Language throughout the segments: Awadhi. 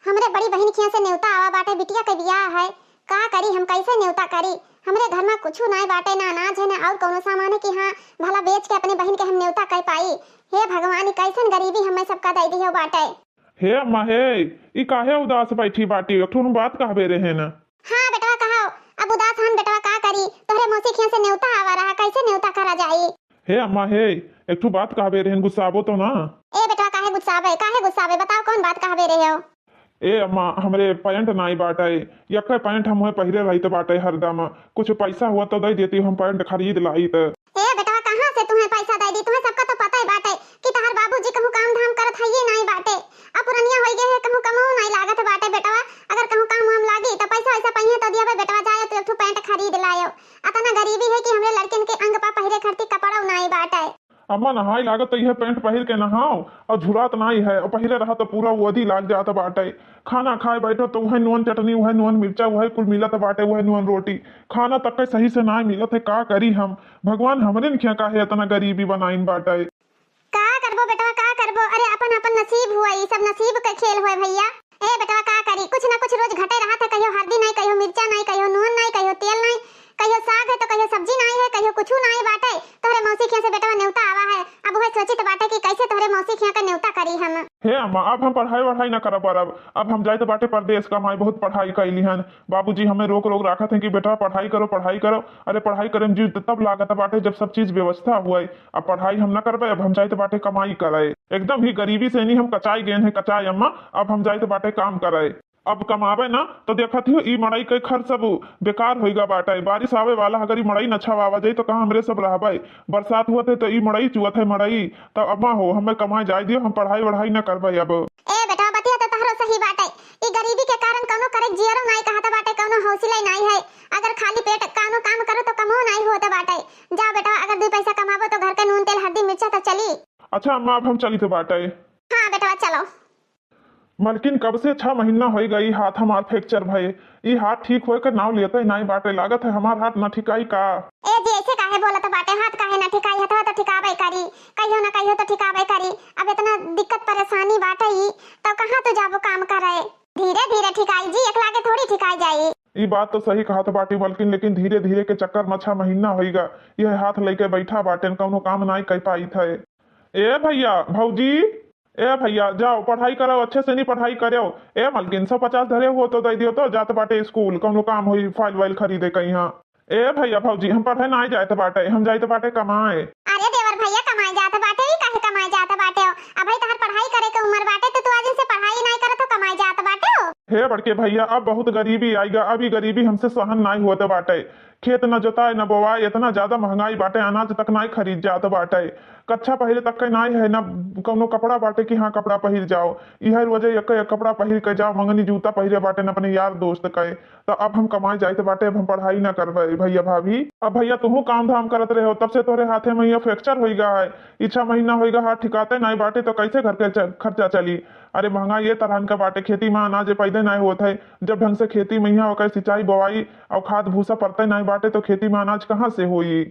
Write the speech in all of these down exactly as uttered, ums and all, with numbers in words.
हमरे बड़ी बहिन खिया से नेवता आवा बाटे, बिटिया के बियाह है, का करी हम, कैसे नेवता करी? हमरे घर मा कुछु नाई बाटे, ना अनाज है, ना और कौनो सामान है कि हाँ, भला बेच के अपने बहिन के हम नेवता कर पाई। हे भगवान, ई कैसन गरीबी हमें सबका दे दियो बाटे। हे अम्मा, हे, ई काहे उदास बैठी बाटी? एक ठो हम बात कहबे रहे न। हाँ बेटवा, कहो। अब उदास हन बेटवा, का करी? तोहरे मौसी खिया से नेवता आवा रहा, कैसे नेवता करा जाई? हे अम्मा, हे, एक ठो बात कहबे रहन, गुस्साबो तो ना? ए बेटवा, काहे गुस्साबे, काहे गुस्साबे? बताओ, कौन बात कहबे रहे हो? ए अम्मा, हमरे पैंट नाई बाटे, यक्के पैंट हम उहे पहिरे रहित बाटे हरदम। कुछ पैसा हुआ तो दे देती, हम पैंट खरीद लाइत। ए बेटवा, कहाँ से तुम्हें पैसा दे दी? तुम्हें सबका तो पता ही बाटे कि तहार बाबूजी कहूँ काम धाम करत हइये नाई बाटे। अब पुरनिया होई गए है, कहूँ कमऊ नाई लागत बाटे बेटवा। अगर कहूँ काम वाम लागी तो पैसा वैसा पइहे तो दियाबे बेटवा, जाए तो एक ठो पैंट खरीद लायो। अतना गरीबी है कि हमरे लड़किन के अंग पा पहिरे खरती कपड़ा नाई बाटे। अम्मा, नहाई लागत तो यह पैंट पहिर के नहाओ, और झुरात नाई है, और पहिरे रहा तो पूरा वदी लाग जात बाटे। खाना खाए बैठो तो वह नून चटनी, वह नून मिर्चा, वह कुल मिलत बाटे, वह नून रोटी। खाना तक के सही से नाई मिलत है, का करी हम? भगवान हमरे न खिया काहे इतना गरीबी बनाइन बाटे। का करबो बेटवा, का करबो? अरे अपन अपन नसीब हुआ, ई सब नसीब के खेल हुआ भैया। ए बेटवा, का करी, कुछ ना कुछ रोज घटे रहा था, कहियो हरदी नाई, कहियो मिर्चा नाई, कहियो नून नाई, कहियो तेल नाई, कहियो साग है तो कहियो सब्जी नाई है, कहियो कुछ नाई बाटे। तोहरे मौसी खिया से बेटवा नेवता आवा है, अब वह सोचित बाटे कि कैसे तोहरे मौसी खिया के नेवता करी हम। हे अम्मा, अब हम पढ़ाई वढ़ाई ना करब परब, अब हम जाइत बाटे परदेश कमाई, बहुत पढ़ाई कैली हन। बाबूजी हमें रोक रोक राखत हैं कि बेटा पढ़ाई करो, पढ़ाई करो। अरे पढ़ाई करे में जीव त तब लागत बाटे जब सब चीज व्यवस्था हुए। अब पढ़ाई हम ना करबे, अब हम जाइत बाटे कमाई करे। एकदम ही गरीबी से नहीं हम कचाई गए हैं, कचाई अम्मा, अब हम जाइत बाटे काम करे। अब कमाबे ना तो देखत ही ई मड़ई के खर्च सब बेकार होइगा बाटे। बारिश आवे वाला, अगर ई मड़ई न छवावा जाई तो कहाँ हमरे सब रहबे? बरसात हुआ थे तो ई मड़ई चुअत है मड़ई। तब अम्मा हो, हमें कमाए जाए दियो, हम पढ़ाई वढ़ाई न करबे अब। ए बेटा, बतिया तो तहरो सही बाटे। ई गरीबी के कारण कौनो करे जियरो नाई कहत बाटे, कौनो हौसला नाई है। अगर खाली पेट कौनो काम करो तो कमो नाई होत बाटे। जा बेटा, अगर दू पैसा कमाबो तो घर के नून तेल हरदी मिर्चा तो चली। अच्छा अम्मा, अब हम चली तो बाटे। हाँ बेटवा, चलो। मलकिन, कब से छह महीना होई गई हाथ हमार fracture भये, ई हाथ ठीक होए के नाव लेते नाई बाटे, लागत है हमार हाथ न ठिकाई का? ए जी, ऐसे काहे बोलत बाटे? हाथ काहे न ठिकाई? हथवा तो ठिकाबे करी, कहियो न कहियो तो ठिकाबे करी। अब इतना दिक्कत परेशानी बाटे ई, तो कहाँ तू जाबो काम करे? धीरे धीरे ठिकाई जी, एकला के थोड़ी ठिकाई जाई। ई बात तो सही कहत बाटी मलकिन, लेकिन धीरे धीरे के चक्कर में छह महीना होई गा, यह हाथ लेके बैठा बाटेन, कौनो काम नाई कर पाई थे। ए भैया, भौजी, ए भैया, जाओ पढ़ाई करो, अच्छे से नहीं पढ़ाई करो। ए मलकिन, सौ पचास धरे हुआ तो दे दियो, तो जात बाटे स्कूल, कौनो काम होई फाइल वाइल खरीदे कहीं। हाँ, ए भैया भौजी, हम पढ़े नाई जात बाटे, हम जाइत बाटे कमाए। अरे देवर भैया, कमाए जात बाटे, ई काहे कमाए जात बाटे हो? अबही तहर पढ़ाई करे के उम्र बाटे, तो तू आज से पढ़ाई नाई करत हो, कमाए जात बाटे हो। हे बड़के भैया, अब बहुत गरीबी आइगा, अब ई गरीबी हमसे सहन नाई होत बाटे। खेत न जोताए न बोवाए, इतना ज्यादा महंगाई बाटे, अनाज तक नाई खरीद जात बाटे। कच्छा पहिरे तक के नाई है, न कौनो कपड़ा बाटे कि हाँ कपड़ा पहिर जाओ। इहे वजह एक, एक कपड़ा पहिर के जाओ, मंगनी जूता पहिरे बाटे न अपने यार दोस्त के। तो अब हम कमाए जाइत बाटे, अब हम पढ़ाई ना करबे भैया भाभी। अब भैया तुहू काम धाम करत रहे हो, तब से तोहरे हाथे में ये fracture होई गा है, ई छह महीना होई गा, हाथ ठिकाते नाई बाटे, तो कैसे घर के च-, खर्चा चली? अरे महंगाई ये तरहन का बाटे, खेती में अनाज पैदे नाई होत है, जब ढंग से खेती में यहाँ ओकर सिंचाई बोवाई और खाद भूसा पड़ते नाई बाटे, तो खेती में अनाज कहाँ से होई?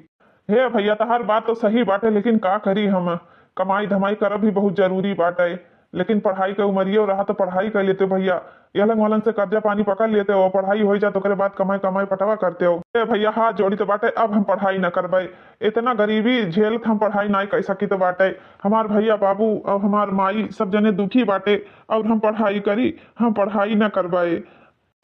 हे भैया, तहार बात तो सही बाटे, लेकिन का करी हम, कमाई धमाई करब भी बहुत जरूरी बाटे, लेकिन पढ़ाई के उमरियो रहा तो पढ़ाई कर लेते भैया, यलंग वलंग से कर्जा पानी पकड़ लेते हो, पढ़ाई हो जात ओकरे बाद कमाई कमाई पटवा करते हो। ए भैया, हाथ जोड़ी तो बाटे, अब हम पढ़ाई ना करबे, इतना गरीबी झेलत हम पढ़ाई नाई कर सकित बाटे। हमार भैया बाबू और हमार माई सब जने दुखी बाटे, और हम पढ़ाई करी, हम पढ़ाई ना करबे।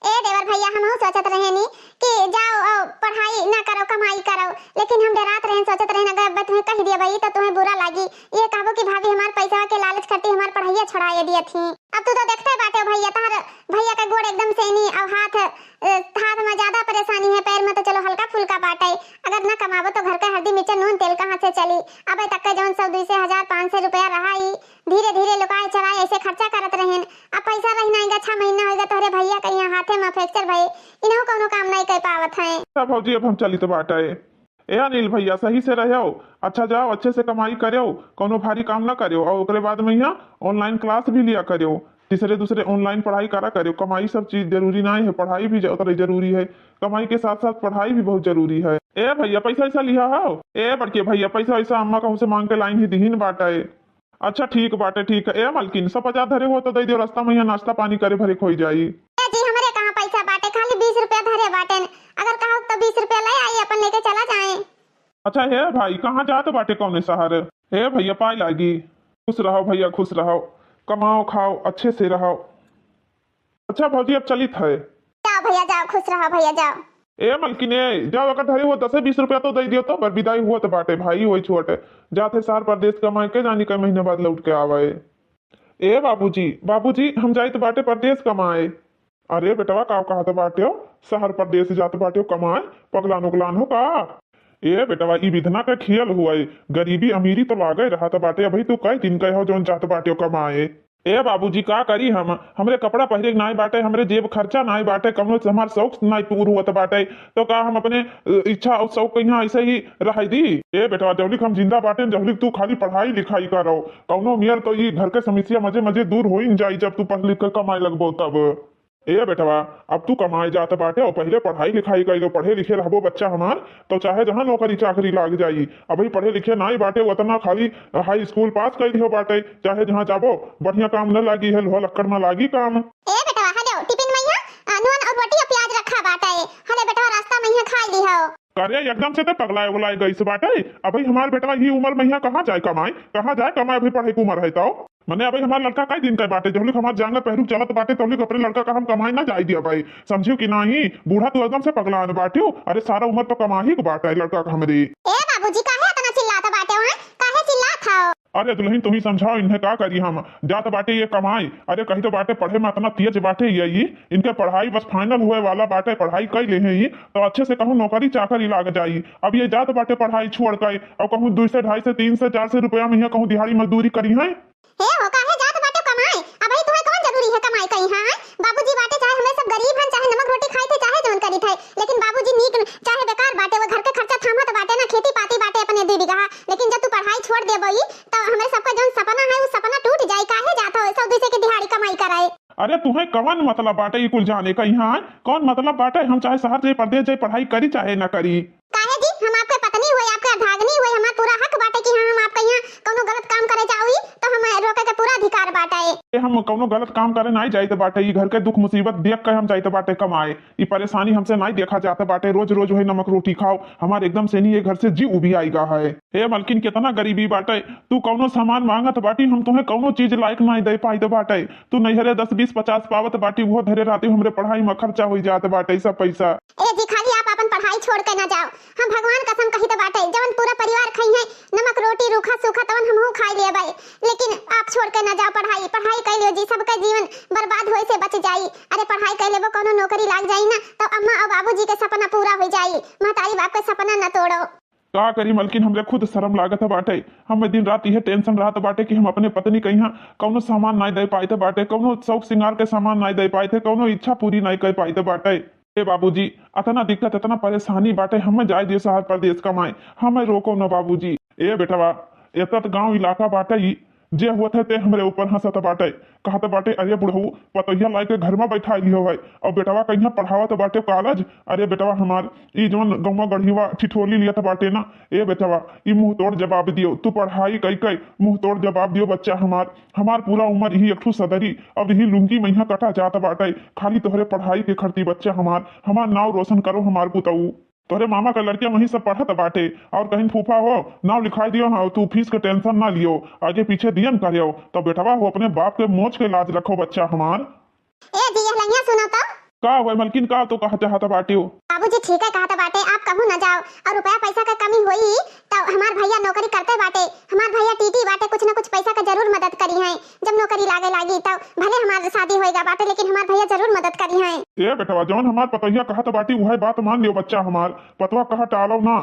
ए देवर भैया, हमहू सोचत रहेनी कि जाओ, अ, पढ़ाई ना करो, कमाई करो, लेकिन हम डरात रहेन, सोचत रहेन अगर अब तुम्हें कह दिया भाई तो तुम्हें बुरा लागी, ये कहबो कि भाभी हमार पैसा के लालच करती हमार पढ़ाइया छोड़ाए दिया थी। अब तू तो देखते बाटे हो भैया, तहार भैया का गोड़ एकदम सेनी और हाथ, अ, हाथ में ज्यादा परेशानी है, पैर में तो चलो हल्का फुल्का बाटे, अगर ना कमाबो तो घर के हरदी मिर्चा नून तेल कहाँ से चली? अबे तक के जौन सौ, दो सौ, हजार, पाँच सौ रुपया रहा ही, धीरे धीरे लुकाए चलाए ऐसे खर्चा करत रहेन। अब पैसा रही नाई गा, छह महीना होई गा तोहरे भैया के यहाँ हाथे में fracture भये, इनहू कौनो काम नाई कर पावत हैं। अच्छा भौजी, अब हम चलित बाटे। ए अनिल भैया, सही से रहो, अच्छा जाओ, अच्छे से कमाई करो, कौनो भारी काम ना करो, और ओकरे बाद में यहाँ online class भी लिया करो, तीसरे दूसरे online पढ़ाई करा करो। कमाई सब चीज जरूरी नाई है, पढ़ाई भी ज-, उतरे जरूरी है, कमाई के साथ साथ पढ़ाई भी बहुत जरूरी है। ए भैया, पैसा वैसा लिया हो? ए बड़के भैया, पैसा वैसा अम्मा कहूँ से मांग के लाइन ही दिहिन बाटे। अच्छा ठीक बाटे, ठीक है। ए मलकिन, सब पचास धरे हो तो दे दियो, रास्ता में यहाँ नाश्ता पानी करे भरे होई जाई। ए जी, हमरे कहाँ पैसा बाटे, खाली बीस रुपया धरे बाटेन। अगर कहो तो बीस रुपया ले आई, अपन लेके चला जाए। अच्छा हे भाई, कहाँ जात बाटे, कौने शहर? हे भैया, पाए लागी। खुश रहो भैया, खुश रहो, कमाओ खाओ, अच्छे से रहो। अच्छा भौजी, अब चलित है। जाओ भैया जाओ, खुश रहो भैया जाओ। ए मलकिन, ए जाओ, अगर धरे हो दसे बीस रुपया तो दे दियो, तो पर विदाई हुआ तो बाटे, भाई होई छोट, जात है सार परदेश कमाए, के जानी कई महीने बाद लौट के आवे। ए बाबूजी, बाबूजी, हम जाइत बाटे परदेश कमाए। अरे बेटवा, का कहत बाटे हो? शहर परदेश जात बाटे हो कमाए? पगलान उगलान हो का? ए बेटवा, ई विधना का खियल हुआ है। गरीबी अमीरी तो लागे रहत बाटे। अभी तू कई दिन कहे हो जौन जात बाटे हो कमाए? ए बाबूजी, का करी हम? हमरे कपड़ा पहिरे के नाई बाटे, हमरे जेब खर्चा नाई बाटे, कौनो हमार शौक नाई पूर हुआ बाटे, तो का हम अपने, अ, इच्छा और शौक के यहाँ ऐसे ही रह दी? ए बेटवा, जौलिक हम जिंदा बाटे, जौलिक तू खाली पढ़ाई लिखाई करो। कौनो मियर तो ई घर के समस्या मजे मजे दूर हो ही जाई, जब तू पढ़ लिख के कमाए लगबो तब। ए बेटवा, अब तू कमाए जात बाटे और पहिले पढ़ाई लिखाई कइलो, पढ़े लिखे रहबो बच्चा हमार, तो चाहे जहाँ नौकरी चाकरी लाग जाई। अबही पढ़े लिखे नाई बाटे, उतना खाली हाई स्कूल पास कइ लिहो बाटे, चाहे जहाँ जाबो बढ़िया काम न लागी है, लोहा लक्कड़ में लागी काम। ए बेटवा, हेलो, टिफिन में यहाँ, आ, नून और रोटी और प्याज रखा बाटे, हले बेटवा रास्ता में यहाँ खाई लिहो। करे एकदम से तो पगलाए उगलाए गइस बाटे। अबही हमार बेटवा ही उम्र में यहाँ कहाँ जाए कमाए, कहाँ जाए कमाए, अभी पढ़े के उम्र है तो। मने अबे हमार लड़का कई दिन का बाटे, जौलिक हमार जांगर पहरुक चलत बाटे, तौलिक अपने लड़का का हम कमाए ना जाए दिया भाई, समझियो कि नाही? बूढ़ा तू एकदम से पगलान बाटियो। अरे सारा उम्र तो कमाही के बाटे लड़का का हमरे। ए बाबूजी, काहे इतना चिल्लात बाटे हो, हैं? काहे चिल्लात हो? अरे दुल्हन, तुम ही समझाओ इन्हें, का करी हम, जात बाटे ये कमाए। अरे कही तो बाटे पढ़े में इतना तेज बाटे ये, ये इनके पढ़ाई बस फाइनल हुए वाला बाटे, पढ़ाई कई ले हैं ये, तो अच्छे से कहूँ नौकरी चाकरी लाग जाई। अब ये जात बाटे पढ़ाई छोड़ के और कहूँ दो सौ, ढाई सौ, तीन सौ, चार सौ रुपया में यहाँ कहूँ दिहाड़ी मजदूरी करी है। हे हो, काहे जात बाटे कमाए? अबही तुहे कौन जरूरी है कमाई कई, हाँ? बाबूजी बाटे, चाहे हमें सब गरीब हन, चाहे नमक रोटी खाई थे, चाहे जौन करी थे, लेकिन बाबूजी नीक चाहे बेकार बाटे, वो घर के खर्चा थामत बाटे ना, खेती पाती बाटे अपने दू बीघा, लेकिन जब तू पढ़ाई छोड़ देबो ई, तो हमरे सबका जौन सपना है, वो सपना टूट जाई। काहे जात हो सौ दो सौ के दिहाड़ी कमाई कराए? अरे तुहे कौन मतलब बाटे ई कुल जाने का यहाँ? कौन मतलब बाटे? हम चाहे शहर जाए, परदेश जाए, पढ़ाई करी चाहे ना करी। काहे जी, हम आपके पत्नी हुए, आपके अर्धांगिनी हुए, हमार पूरा हक बाटे कि हाँ, हम आपके यहाँ कौनो गलत काम करे जाओ ई, तो हम रोके के पूरा अधिकार बाटे। ए, हम कौनो गलत काम करे नाई जाइत बाटे, ई घर के दुख मुसीबत देख के हम जाइत बाटे कमाए। ई परेशानी हमसे नाई देखा जात बाटे, रोज रोज वही नमक रोटी खाओ, हमार एकदम से नहीं ये घर से जी उबी आइगा है। ए मलकिन, कितना गरीबी बाटे, तू कौनो सामान मांगत बाटी, हम तुहे कौनो चीज लायक नाई दे पाइत बाटे। तू नैहरे दस, बीस, पचास पावत बाटी, वो धरे रहती हमरे पढ़ाई में खर्चा हो जात बाटे सब पैसा। ए जी, खाली आप अपन पढ़ाई छोड़ के ना जाओ। हम भगवान कसम कहित बाटे, जवन पूरा परिवार खाई है नमक रोटी रूखा सूखा, तवन हमहू खाई लेबै, लेकिन आप छोड़ के ना जाओ पढ़ाई। पढ़ाई कर लियो जी, सबके जीवन बर्बाद होए से बच जाई। अरे पढ़ाई कर लेबो, कोनो नौकरी लाग जाई ना, तो अम्मा और बाबूजी के सपना पूरा हो जाई, महतारी बाप के सपना न तोड़ो। का करी मलकिन, हमरे खुद शर्म लागत बाटे। हमें दिन रात यह टेंशन रहत बाटे कि हम अपने पत्नी के यहाँ कौनो सामान नाई दे पाइत बाटे, कौनो शौक श्रृंगार के सामान नाई दे पाइत है, कौनो इच्छा पूरी नाई कर पाइत बाटे। ए बाबूजी, अतना दिक्कत, अतना परेशानी बाटे, हमें जाए दियो शहर परदेश कमाए, हमें रोको न बाबूजी। ए बेटवा, एतना त गांव इलाका बाटे ई, जे होत है ते हमरे ऊपर हंसत बाटे, कहत बाटे, "अरे बुढ़ऊ, पतोहिया लाई के घर में बैठा लियो है, और बेटवा कहिया पढ़ावत बाटे कॉलेज।" अरे बेटवा हमार, ई जौन गौवा गढ़िया ठिठोली लियत बाटे ना, ए बेटवा, ई मुंह तोड़ जवाब दियो, तू पढ़ाई कई कई मुंह तोड़ जवाब दियो बच्चा हमार। हमार पूरा उम्र यही एक ठो सदरी और यही लुंगी में यहाँ कटा जात बाटे। खाली तोहरे पढ़ाई के खरती बच्चा हमार, हमार नाव रोशन करो हमार पुतऊ। तोहरे मामा का लड़किया वहीं सब पढ़त बाटे और कहीं फूफा हो, नाव लिखाई दियो हाँ, तू फीस के टेंशन ना लियो, आगे पीछे दियन करियो। तो बेटवा हो, अपने बाप के मोच के लाज रखो बच्चा हमार। ए जी, ये लइया सुनो तो। का हुआ मलकिन, का तो कहा चाहत बाटियो? बाबूजी ठीक है कहत बाटे, आप कहूँ ना जाओ और रुपया पैसा का कमी होई तो हमार भैया नौकरी करते बाटे, हमार भैया टीटी बाटे, कुछ ना कुछ पैसा का जरूर मदद करी है। जब नौकरी लागे लागी तो भले हमार शादी होएगा बाटे, लेकिन हमार भैया जरूर मदद करी है। ए बेटवा, जौन हमार पतोहिया कहत बाटी उहे बात मान लियो बच्चा हमार, पतवा कहा टालो ना।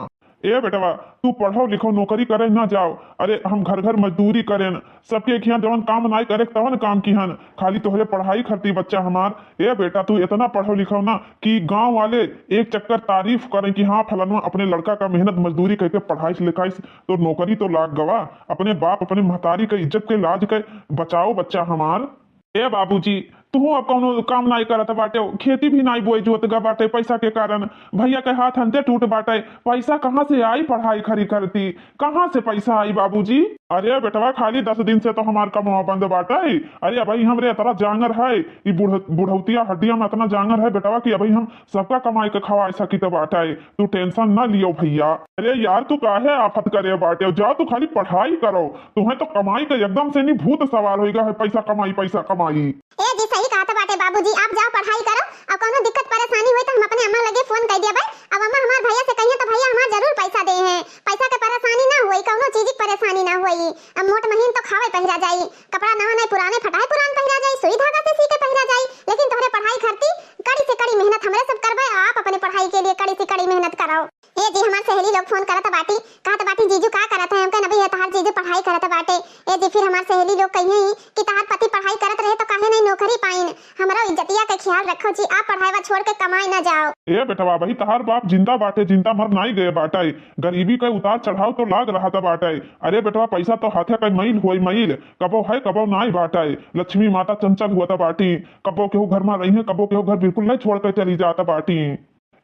ए बेटवा, तू पढ़ो लिखो, नौकरी करे ना जाओ। अरे हम घर घर मजदूरी करेन, सबके खियां जवन काम नाई करे तवन काम किहन, खाली तोहरे पढ़ाई खरती बच्चा हमार। ए बेटा, तू इतना पढ़ो लिखो ना कि गांव वाले एक चक्कर तारीफ करें कि हाँ फलनवा अपने लड़का का मेहनत मजदूरी करके पढ़ाई लिखाई तो नौकरी तो लाग गवा। अपने बाप अपने महतारी के इज्जत के लाज के बचाओ बच्चा हमार। ए बाबूजी, तुहू अब कौनो काम नाई करत बाटे, खेती भी नाई बोए जोतगा बाटे पैसा के कारण। भैया के हाथ हंते टूट बाटे, पैसा कहाँ से आई पढ़ाई खरी करती, कहाँ से पैसा आई बाबूजी? अरे बेटवा, खाली दस दिन से तो हमार कमवा बंद बाटे। अरे अबही हमरे इतना जांगर है, ई बुढ़-, बुढ़ौतिया हड्डिया में इतना जांगर है बेटवा कि अबही हम सबका कमाई के खवाए सकित बाटे। तू tension ना लियो भैया। अरे यार, तू काहे आफत करे बाटे? जा, तू खाली पढ़ाई करो, तुहें तो कमाई के एकदम से नी भूत सवार होइगा है, पैसा कमाई, पैसा कमाई। ए जी, सही कहत बाटे बाबूजी, आप जाओ पढ़ाई करो, और कौनो दिक्कत परेशानी होई तो हम अपने अम्मा लगे फोन कर दिया भाई। अब अम्मा हमार भैया से कहिए तो भैया हमार जरूर पैसा दे हैं, पैसा के परेशानी ना होई, कौनो चीज की परेशानी ना होई। अब मोट महीन तो खावे पहिरा जाई, कपड़ा नवा नहीं पुराने फटाए पुरान पहिरा जाई, सुई धागा से सी के पहिरा जाई, लेकिन तोहरे पढ़ाई खातिर कड़ी से कड़ी मेहनत हमरे सब करबे, आप अपने पढ़ाई के लिए कड़ी से कड़ी मेहनत करो। ए जी, हमार सहेली लोग फोन करत बाटी, कहत बाटी, "जीजू का करत है?" हम कहन, "अभी ये तहार जीजू पढ़ाई करत बाटे।" ए जी, फिर हमार सहेली लोग कहिए ही कि तहार पति पढ़ाई करत रहे तो काहे नहीं नौकरी पाइन? हमरो इज्जतिया के ख्याल रखो जी, आप पढ़ाई छोड़ के कमाए ना जाओ। ए बेटवा, भाई तहार बाप जिंदा बाटे, जिंदा मर नाई गए बाटे। गरीबी के उतार चढ़ाव तो लाग रहत बाटे। अरे बेटवा, पैसा तो हाथे के मैल होई मैल, कबो है कबो नाई बाटे। लक्ष्मी माता चंचल हुआ बाटी, कबो केहू घर में रही है, कबो केहू घर बिल्कुल नहीं छोड़ के चली जात बाटी।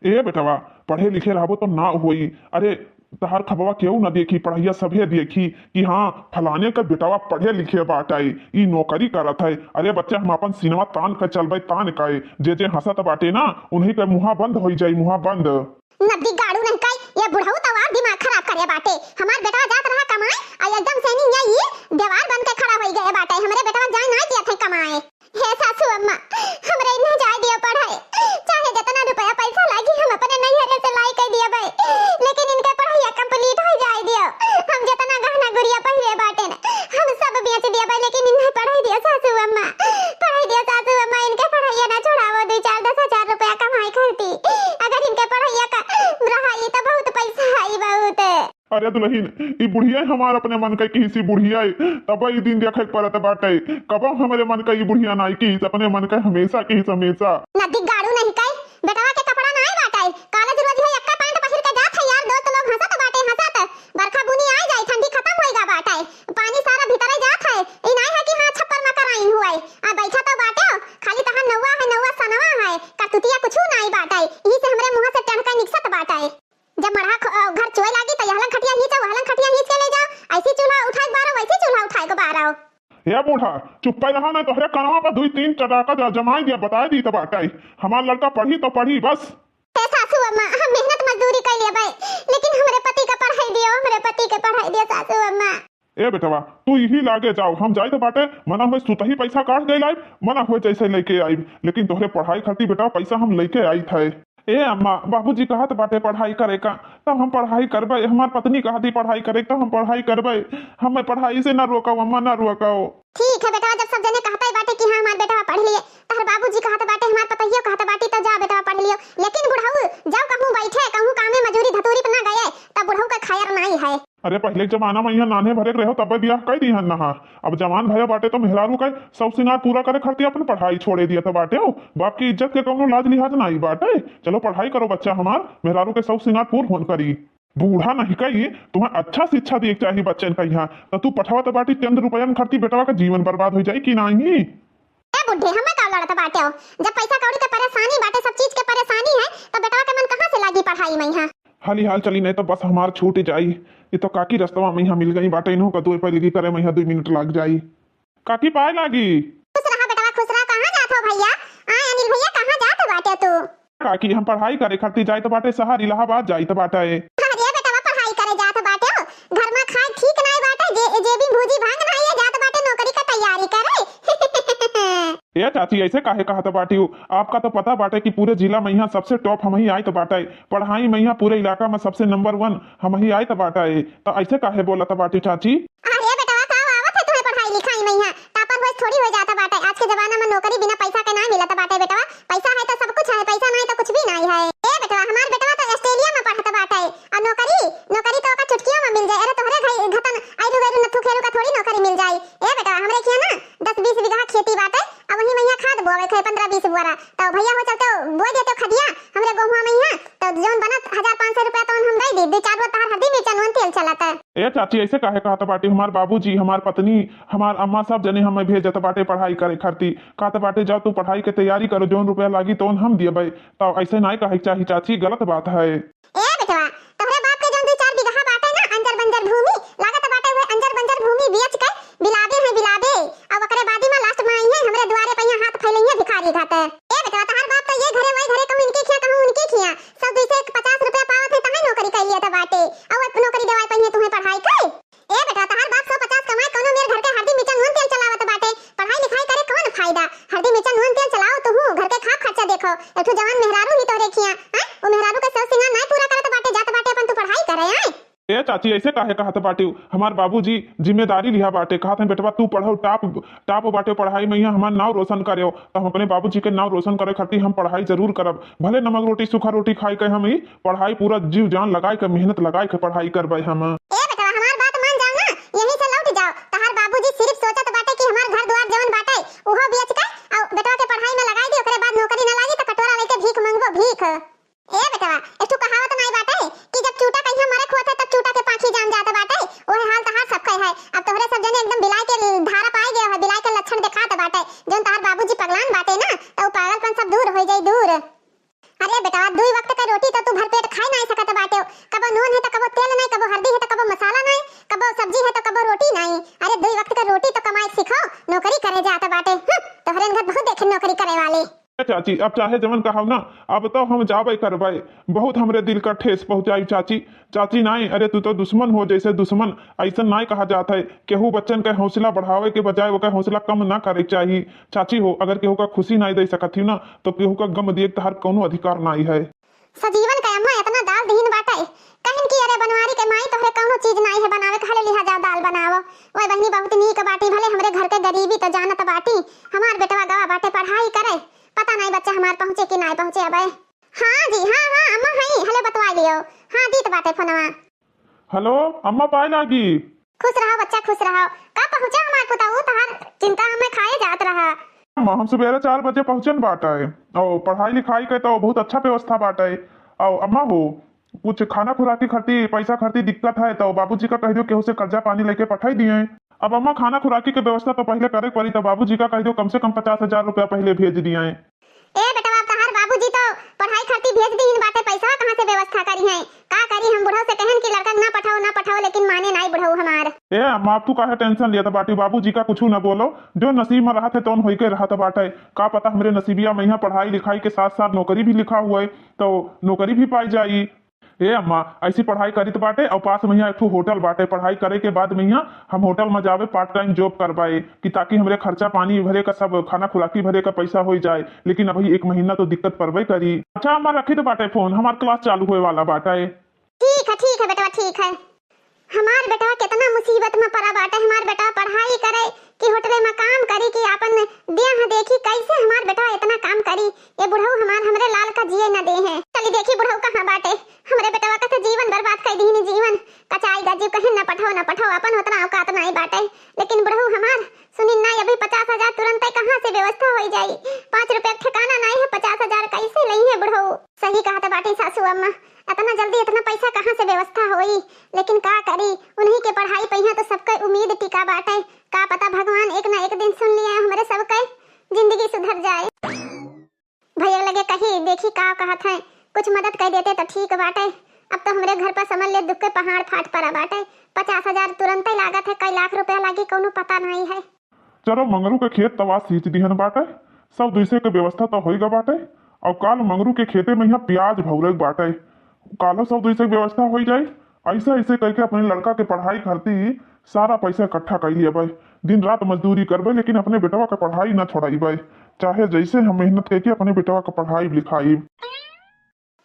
ए बेटवा, पढ़े लिखे रहबो तो ना होई। अरे, तहार खबवा केहू ना देखी, पढ़ैया सभे देखी कि हाँ, फलाने का बेटवा पढ़े लिखे बाटे, ई नौकरी करत है। अरे बच्चा, हम अपन सीनवा तान के चलबे, तान के। जे जे हंसत बाटे ना, उन्हीं के मुहा बंद होई जाई, मुहा बंद। नदी गाड़ू नहीं काई, ये बुढ़ऊ तो और दिमाग खराब करे बाटे। हमार बेटवा जात रहा कमाए, आ एकदम से नहीं ये दीवार बन के खड़ा होई गए बाटे। हमरे बेटवा जाए ना दिया थे कमाए। हे सासू अम्मा, हमरे इन्हें जाए दियो पढ़ाई, चाहे जितना रुपया पैसा लागी हम अपने नैहरे से लाई के दियो भाई, लेकिन इनके पढ़ाई complete हो जाए दियो। हम जितना गहना गुड़िया पहिरे बाटे न, हम सब बेच दियो भाई, लेकिन इन्हें पढ़ाई दियो सासू अम्मा, पढ़ाई दियो सासू अम्मा, इनके पढ़ाइया ना छोड़ावो, दो चार दस हजार रुपया कमाई करती, अगर इनके पढ़ाइया का रहा ये तो बहुत पैसा आई बहुत। अरे दुलहिन, ई बुढ़िया हमार अपने मन के किहिस, ई बुढ़िया तब ई दिन देखे के परत बाटे। कबो हमरे मन के ई बुढ़िया नाई किहिस, अपने मन के हमेशा किहिस, हमेशा। नदी गाड़ू नहीं काई, बेटवा के कपड़ा नाई बाटे, college रोज है एक्का pant पहिर के जात है यार, दोस्त लोग हंसत बाटे, हंसत। बरखा बुनी आ जाए, ठंडी खत्म होइगा बाटे, पानी सारा भीतरे जात है। ई नाई है कि हाँ छप्पर में कराइन हुए, आ बैठा तो बाटे, खाली तहार नौवा है, नौवा सनवा है, करतुतिया कुछ नाई बाटे, यही से हमरे मुंह से टहका निकसत बाटे। जब मड़हा ख-, अ, घर चोए लागी, त यहलन खटिया हींचो, वहलन खटिया हींच के ले जाओ। ऐसी चूल्हा उठाए के बारो, वैसी चूल्हा उठाए के बारो। हे बूढ़ा, चुप्पे रहा ना, तोहरे कनवा पर दुई तीन चटाका ज-, जमाई दिया, बताए दी त बाटे। हमार लड़का पढ़ी तो पढ़ी, बस। हे सासू अम्मा, हम मेहनत मजदूरी कर लेबे, लेकिन हमरे पति का पढ़ाई दियो, हमरे पति के पढ़ाई दियो सासू अम्मा। ए बेटवा, तू यही लागे जाओ, हम जाइत बाटे, मना होए सुतही पैसा काट गई लाइब, मना होए जैसे लेके आइब, लेकिन तोहरे पढ़ाई खातिर बेटा पैसा हम लेके आइत है। ए अम्मा, बाबूजी कहत बाटे पढ़ाई करे का, तब हम पढ़ाई करबे। हमार पत्नी कहती पढ़ाई करे, तब हम पढ़ाई करबे। हमें पढ़ाई से ना रोको अम्मा, ना रोको। ठीक है बेटवा, जब सब जने कहते बाटे कि हाँ हमार बेटवा पढ़ लिए, तहर बाबूजी कहत बाटे, हमार पतोहियो कहत बाटी, तो जा बेटवा पढ़ लियो। लेकिन बुढ़ऊ जाओ कहूँ बैठे, कहूँ कामे मजूरी धतूरी पे ना गए, तब बुढ़ऊ का खैर नाई है। अरे पहिले के जमाना में यहाँ नान्हे भरे के रहो तब बियाह कर दिहन नहा। अब जवान भया बाटे तो मेहरारू का सब सिंगार पूरा करे खातिर अपन पढ़ाई छोड़े दिया तो बाटे हो। बाप की इज्जत के कौनो लाज लिहाज नाई बाटे। चलो पढ़ाई करो बच्चा हमार, मेहरारू के सब सिंगार पूर होन करी। बूढ़ा नहीं कही, तुम्हें अच्छा शिक्षा दिए के चाही बच्चन का यहाँ। तो तू पठावा तो बाटी चंद रुपयन खातिर बेटवा का जीवन बर्बाद हो जाई कि नहीं? ए बुढ़े, हमें का लड़त बाटे हो? जब पैसा कौड़ी के परेशानी बाटे, सब चीज के परेशानी है, तो बेटवा के मन कहाँ से लागी पढ़ाई में यहाँ? हाली हाल चली, नहीं तो बस हमार छूट जाई। ये तो काकी रस्तवा में यहाँ मिल गई बाटे, इन्हों का दो पैलगी करे में यहाँ दो मिनट लाग जाई। काकी पाए लागी। खुश रहा बेटवा, खुश रहा। कहाँ जात हो भैया? आ अनिल भैया, कहाँ जात बाटे तू? काकी, हम पढ़ाई करे खातिर जाइत बाटे शहर इलाहाबाद जाइत बाटे। अरे बेटवा, पढ़ाई करे जात बाटे हो? घर में खाए ठीक नाई बाटे, जे, जे भी भूजी भांग नाई है, जात बाटे नौकरी का तैयारी करे। ए चाची, ऐसे काहे कहत बाटी हो? आपका तो पता बाटे कि पूरे जिला में यहाँ सबसे top हम ही आइत बाटे, पढ़ाई में यहाँ पूरे इलाका में सबसे number one हम ही आइत बाटे, तो ऐसे काहे बोलत बाटी चाची? अरे बेटवा, का आवत है तुम्हें पढ़ाई लिखाई में यहाँ? Topper होए थोड़ी हो जाता बाटे। आज के जमाना में नौकरी बिना पैसा के ना मिलत बाटे बेटवा। पैसा है तो सब कुछ है, पैसा नहीं तो कुछ भी नहीं है। ए बेटवा, हमार बेटवा तो ऑस्ट्रेलिया में पढ़त बाटे। आ नौकरी, नौकरी तो ओका चुटकियों में मिल जाए। अरे तोहरे घई घतन आइलू गइलू नथु खेलू का थोड़ी नौकरी मिल जाई। ए बेटवा, हमरे किया ना दस बीस बीघा खेती बाटे, अब वही में यहाँ खाद बोआ एक है पन्द्रह बीस बोरा, तो भइया हो चलते बोइ देते खदिया हमरे गोहुआ मइहाँ, तो जौन बनत हजार पाँच सौ रुपया तौन हम दइ दी, दुइ चार बोरा तहार हरदी मिर्चा नून तेल चलत है। ए चाची, ऐसे काहे कहत बाटी? हमार बाबूजी, हमार पत्नी, हमार अम्मा सब जने हमें भेजत बाटे पढ़ाई करे खातिर, कहत बाटे जाओ तू पढ़ाई के तैयारी करो, जौन रुपया लागी तौन हम दियबै। तो ऐसे नाई कहे के चाही चाची, गलत बात है। ए बेटवा, तोहरे बाप के जौन दुइ चार बिगहा बाटे ना अंजर बंजर भूमि, लागत बाटे उहे अंजर बंजर भूमि बेच के बिलाबे हैं बिलाबे। अब ओकरे बादी में last में अइहें हमरे दुआरे पइहाँ हाथ फैलइहें भिखारी घाट। ए बेटवा, तहार बाप तो ये घरे वही घरे, कहूँ इनके खिया कहूँ उनके खिया, सब दुइ सौ पचास रुपया पावत है तहे नौकरी कइ लियत बाटे। अब नौकरी देवाई पइहें तुहें पढ़ाई के। ए बेटवा, तहार बाप सौ पचास कमाए, कौनो मेर घर के हरदी मिर्चा नून तेल चलावत बाटे, पढ़ाई लिखाई करे कौन फायदा? हरदी मिर्चा नून तेल चलाओ तुहू, घर के खाप खर्चा देखो। एक ठो जवान मेहरारू ही तोहरे खिया, हैं? वो मेहरारू के सौ सिंगार नाई पूरा करत बाटे, जात बाटे अपन तू पढ़ाई करे, हैं? ए चाची, ऐसे काहे कहत बाटिउ? हमार बाबूजी जिम्मेदारी लिहा बाटे, कहत हैं बेटवा तू पढ़ो, top, top बाटे पढ़ाई मइहाँ, हमार नाव रोशन करेउ। तो हम अपने बाबूजी के नाव रोशन करे खातिर हम पढ़ाई जरूर करब, भले नमक रोटी सूखा रोटी खाई के हम ई पढ़ाई पूरा जीव जान लगाई के, मेहनत लगाई के पढ़ाई करबै हम। ए बेटवा, हमार बात मान जाओ ना, यहीं से लौट जाओ। तहार बाबूजी सिर्फ सोचत बाटे कि हमार घर दुआर जवन बाटे, उहो बेच के अउ बेटवा के पढ़ाई में लगाई दी, ओकरे बाद नौकरी न लागी त कटोरा लेके भीख मंगबो, भीख। ए बेटवा, एक ठो कहावत नाई बाटे कि जब चूटा कहिया मरे खोत है, तब चूटा के पाखी जाम जात बाटे। ओहे हाल तहार सबके है। अब तोहरे सब जने एकदम बिलाई के धारा पाए गए है, बिलाई के लक्षण देखात बाटे। जौन तहार बाबूजी पगलान बाटे ना, त उ पागलपन सब दूर हो जाई, दूर। अरे बेटवा, दुई वक्त के रोटी तो तू भरपेट खाए नाई सकत बाटे। कबो नून है तो कबो तेल नाई, कबो हरदी है तो कबो मसाला नाई, कबो सब्जी है तो कबो रोटी नाई। अरे दुई वक्त के रोटी तो कमाए सीखो, नौकरी करे जात बाटे। हम्म, तोहरे घर बहुत देखे नौकरी करे वाले। ए चाची, अब चाहे जवन कहव ना, अब तो हम जाबे करबे। बहुत हमरे दिल का ठेस पहुँचाई चाची। चाची नाई, अरे तू तो दुश्मन हो जैसे दुश्मन, ऐसन नाई कहा जात है। केहू बच्चन के हौसला बढ़ावे के बजाय ओकर हौसला कम ना करे के चाही। चाची हो, अगर केहू का खुशी नाई दे सकत ही ना, तो केहू का गम दिए के तहार कौनो अधिकार नाई है। सजीवन के अम्मा इतना दाल दीन बाटे, कहिन कि अरे बनवारी के माई तोहरे कौनो चीज नाई है बनावे, कहले लिहा जा दाल बनावो। ओए बहिनी बहुत नीक बाटी, भले हमरे घर के गरीबी तो जानत बाटी, हमार बेटवा गवा बाटे पढ़ाई करे, पता नाई बच्चा हमार पहुँचे कि नाई पहुँचे अबे। हाँ जी, हाँ, हाँ, अम्मा हई, हले बतवाई लियो। हाँ, दीत बाटे फोनवा। हेलो, अम्मा पाए लागी। खुश रहो बच्चा, खुश रहो। का पहुँचा हमार पुताऊ, तहार चिंता हमें खाए जात रहा। अम्मा, हम सुबेरे चार बजे पहुँचन बाटे। और पढ़ाई लिखाई के तो बहुत अच्छा व्यवस्था बाटे। और अम्मा हो, कुछ खाना खुराकी खरती, पैसा खरती दिक्कत है तो बाबूजी का कह दियो केहू से कर्जा पानी लेके पठाई दिए। अब अम्मा, खाना खुराकी के व्यवस्था तो पहिले करे के पड़ी, तो बाबूजी का कह दो कम से कम पचास हजार रुपया पहिले भेज दिए। ए बेटवा, अब तहार बाबूजी तो पढ़ाई खातिर भेज दीहिन बाटे, पैसा कहाँ से व्यवस्था करी है? का करी, हम बुढ़ऊ से कहन कि लड़का ना पठाओ, ना पठाओ, लेकिन माने नाई बुढ़ऊ हमार। ए अम्मा, अब तू काहे tension लेत बाटी? बाबूजी का कुछ न बोलो, जो नसीब में रहत है तौन होई के रहत बाटे। का पता हमरे नसीबिया में यहाँ पढ़ाई लिखाई के साथ साथ नौकरी भी लिखा हुआ है, तो नौकरी भी पाई जाई। ए अम्मा, ऐसी पढ़ाई करित बाटे और पास में यहाँ एक ठो होटल बाटे। पढ़ाई करे के बाद में यहाँ हम होटल में जावे part time job करवाए कि ताकि हमरे खर्चा पानी भरे का, सब खाना खुराकी भरे का पैसा हो जाए। लेकिन अभी एक महीना तो दिक्कत पड़बे करी। अच्छा अम्मा, रखी तो बाटे फोन, हमार class चालू होए वाला बाटे। ठीक है, ठीक है बेटवा, ठीक है। हमार बेटवा कितना मुसीबत में पड़ा बाटे। हमार बेटवा पढ़ाई करे कि होटले में काम करी कि आपन देह देखी, कैसे हमार बेटवा इतना काम करी? ये बुढ़ऊ हमार हमरे लाल का जिए न दे हैं। चली देखी बुढ़ऊ कहाँ बाटे। हमरे बेटवा का तो जीवन बर्बाद कर दीनी, जीवन कचाई गा जीव, कहीं न पठाओ, न पठाओ, अपन उतना औकात नाई बाटे। लेकिन बुढ़ऊ हमार सुनी ना, अभी पचास हजार तुरंत कहाँ से व्यवस्था हो जाई? पाँच रुपया ठिकाना नाई है, पचास हजार कैसे लई है बुढ़ऊ? सही कहत बाटे सासू अम्मा, इतना जल्दी इतना पैसा कहाँ से व्यवस्था होई? लेकिन का करी, उन्हीं के पढ़ाई पे तो सबके उम्मीद टिका बाटे। का पता भगवान एक ना एक दिन सुन लिया हमरे सबके, जिंदगी सुधर जाए। भैया लगे कही, देखी का कहत है, कुछ मदद कर देते तो ठीक बाटे। अब तो हमरे घर पर समझ ले दुख के पहाड़ फाट पड़ा बाटे। पचास हजार तुरंत ही लागत है, कई लाख रुपया लागी, कौनो पता नहीं है। चलो, मंगरू के खेत तवा सींच दिहन बाटे, सब दुइसे के व्यवस्था तो होइगा बाटे। और काल मंगरू के खेते में यहाँ प्याज भौरे बाटे, कालो सब दुइसे के व्यवस्था हो जाए। ऐसे ऐसे करके अपने लड़का के पढ़ाई खातिर सारा पैसा इकट्ठा कर लिया भाई। दिन रात मजदूरी करबे, लेकिन अपने बेटवा के पढ़ाई ना छोड़ाई भाई, चाहे जैसे हम मेहनत करके अपने बेटवा के पढ़ाई लिखाई।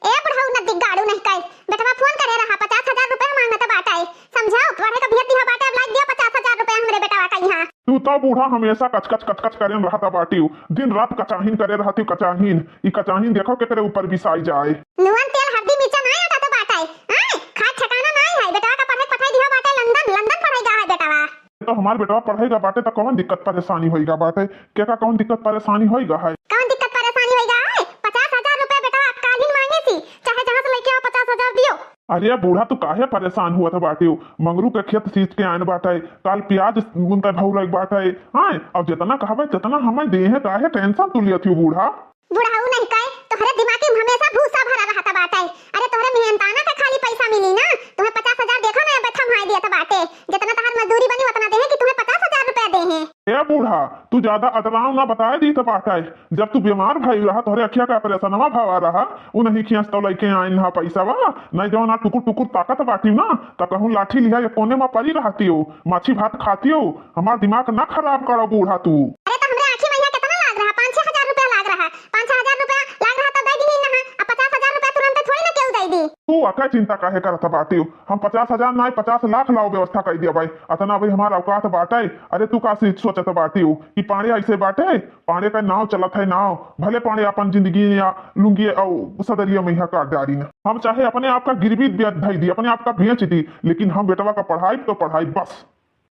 ए बुढ़ऊ नदी गाड़ू नहीं कई, बेटवा फोन करे रहा, पचास हजार रुपया मांगत बाटे, समझाओ, पढ़े का भेज दिया बाटे, अब लाग दिया पचास हजार रुपया हमरे बेटवा का यहाँ। तू तो बूढ़ा हमेशा कचकच कचकच करे रहता बाटियो, दिन रात कचाहिन करे रहती कचाहिन। ई कचाहिन देखो केकरे ऊपर बिसाई जाए। नून तेल हरदी मिर्चा नहीं आता तो बाटे, आय, खाए ठिकाना नहीं है, बेटवा का पढ़े पठाई दिया बाटे लंदन, लंदन पढ़ाई गा है बेटवा। तो हमार बेटवा पढ़ेगा बाटे तो कौन दिक्कत परेशानी होइगा बाटे? के का कौन दिक्कत परेशानी होइगा है? कौन दिक्कत परेशानी होइगा है? पचास हजार रुपया बेटवा काल्हिन मांगे सी, चाहे जहाँ से लेके आओ पचास हजार दियो। अरे बूढ़ा, तू काहे परेशान हुआ था बाटे? मंगरू के खेत सींच के आयन बाटे, काल प्याज उनका भाव लग बाटे। हाँ, अब जितना कहबे जितना हमें दे हैं, काहे टेंशन तू लियत हो बूढ़ा? बुढ़ऊ नहीं कहे, तोहरे दिमाग में हमेशा भूसा भरा रहता बाटे। अरे तोहरे मेहनताना के खाली पैसा मिली ना, तुम्हें पचास हजार देखो ना, अब थम्हाई दिया था बाटे। जितना तहार मजदूरी बनी उतना देहे कि तुम्हें पचास हजार रुपया देहे। ए बूढ़ा, तू ज्यादा अतराव ना बताए दी तो बाटे। जब तू बीमार भई रहा, तोहरे अखिया का ऑपरेशनवा भवा रहा, उ नहीं खियास तो लइके आइन हा पैसा बा, नहीं जौन आ टुकुर टुकुर ताकत बाटी ना, तो कहूँ लाठी लिहा ये कोने में पड़ी रहती हो, माछी भात खाती हो। हमार दिमाग ना खराब करो बूढ़ा तू। अरे तो हमरे आँखी में यहाँ कितना लाग रहा, पाँच छह हजार रुपया लाग रहा, पाँच छह हजार रुपया लाग रहा तो दे दी ना, अब पचास हजार रुपया तुरंत थोड़ी ना केहू दे दी। तू अका चिंता काहे करत बाटी हो? हम पचास हजार ना, पचास लाख लाओ व्यवस्था कर दिया भाई। अतना भाई हमार औकात बाटे। अरे तू का सी-, सोचत बाटी हो कि पांड़े ऐसे बाटे? पांड़े का नाव चलत है नाव, भले पांड़े अपन जिंदगी या लुंगी और सदरिया में यहाँ काट डारी ना। हम चाहे अपने आप का गिरवी बे-, धई दी, अपने आप का बेच दी, लेकिन हम बेटवा का पढ़ाई तो पढ़ाई बस।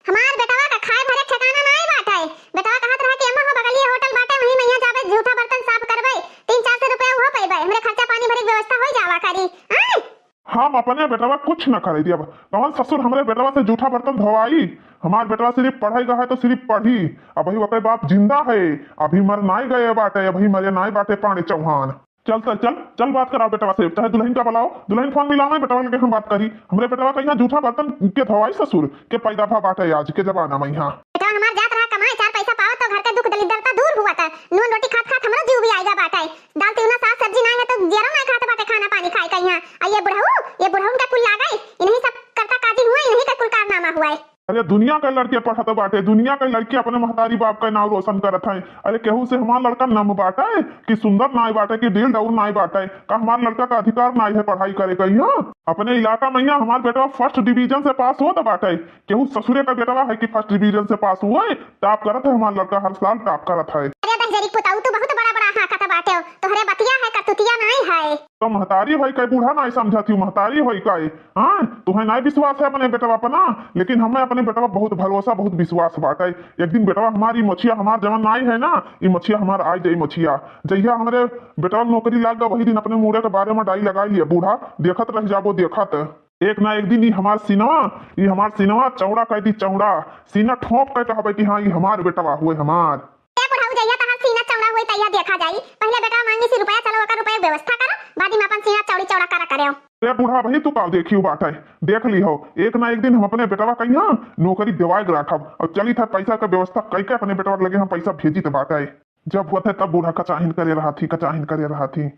हमार बेटवा का खाए भरे ठिकाना नाई बाटे। बेटवा कहत रहा कि अम्मा हो बगलिए होटल बाटे, वहीं में यहाँ जाबे, जूठा बर्तन साफ करबे, तीन चार सौ रुपया उहो पइबे, हमरे खर्चा पानी भरे के व्यवस्था हो जावा करी। आय? हम अपने बेटवा कुछ न करे दियब। कौन ससुर हमरे बेटवा से जूठा बर्तन धोवाई? हमार बेटवा सिर्फ पढ़ेगा है तो सिर्फ पढ़ी। अबही ओकर बाप जिंदा है, अभी मर नाई गए बाटे, अबही मरे नाई बाटे पांड़े चौहान। चल, चल, चल, चल बात कराओ बेटवा से, चाहे दुल्हन का बुलाओ, दुल्हन फोन मिलाओ, मैं बेटवा लगे हम बात करी। हमरे बेटवा का यहाँ जूठा बर्तन के धोवाई ससुर के पैदा भा बाटे आज के जमाना में यहाँ। बेटवा हमार जात रहा कमाए, चार पैसा पावत तो घर के दुख दलिद्दरता दूर हुआ था, नून रोटी खात खात हमरो जीव भी आइगा बाटे। दाल तिउना साग सब्जी नाई है तो जियरो नाई खात बाटे खाना पानी खाए का यहाँ। आ ये बुढ़ऊ, ये बुढ़ऊ का कुल लागे, इन्हीं सब करता काजी हुआ, इन्हीं का कुल कारनामा हुआ है। अरे दुनिया के लड़के पढ़त बाटे, दुनिया के लड़के अपने महतारी बाप का नाव रोशन करत हैं। अरे केहू से हमार लड़का नम बाटे कि सुंदर नाई बाटे कि डील डौर नाई बाटे, का हमार लड़का का अधिकार नाई है पढ़ाई करे का? यहाँ अपने इलाका में यहाँ हमार बेटवा फर्स्ट डिवीजन से पास होत बाटे। केहू ससुरे का बेटवा है कि फर्स्ट डिवीजन से पास हुए? टॉप करत है हमार लड़का, हर साल टॉप करत है। अरे दहिजरी पुताऊ, तू बहुत बड़ा बड़ा हाँकत बाटे हो, तोहरे बतिया है, करतुतिया नाई है। तो महतारी होई का, बूढ़ा नाई समझत हूँ, महतारी होई का? हाँ, तुम्हें नाई विश्वास है अपने बेटवा पर ना, लेकिन हमें अपने बेटवा बहुत भरोसा, बहुत विश्वास बाटे। एक दिन बेटवा हमारी मछिया, हमार जवन नाई है ना, ई मछिया हमार आई जाई मछिया। जहिया हमरे बेटवा के नौकरी लाग गया, वही दिन अपने मूड़े के बारे में डाई लगाई लिया बूढ़ा, देखत रह जाबो देखत। एक ना एक दिन ई हमार सीनवा, ई हमार सीनवा चौड़ा कर दी चौड़ा, सीना ठोंक के कहबे कि हाँ, ई हमार बेटवा हुए हमार। ए बुढ़ऊ, जहिया तहार सीना चौड़ा होई, तहिया देखा जाई। पहिले बेटवा मांगी सी रुपया, चलो ओकर रुपया व्यवस्था करो, बाद में अपन सीना चौड़ी चौड़ा करा करे। ए बूढ़ा भाई, तू का देखियो बाटे, देख ली हो, एक ना एक दिन हम अपने बेटवा का यहाँ नौकरी दिवाए के राखब। और चली था पैसा का व्यवस्था करके अपने बेटवा के लगे हम पैसा भेजी तो बाटे। जब हुआ था तब बूढ़ा कचाहिन करे रहा थी, कचाहिन करे रहा थी।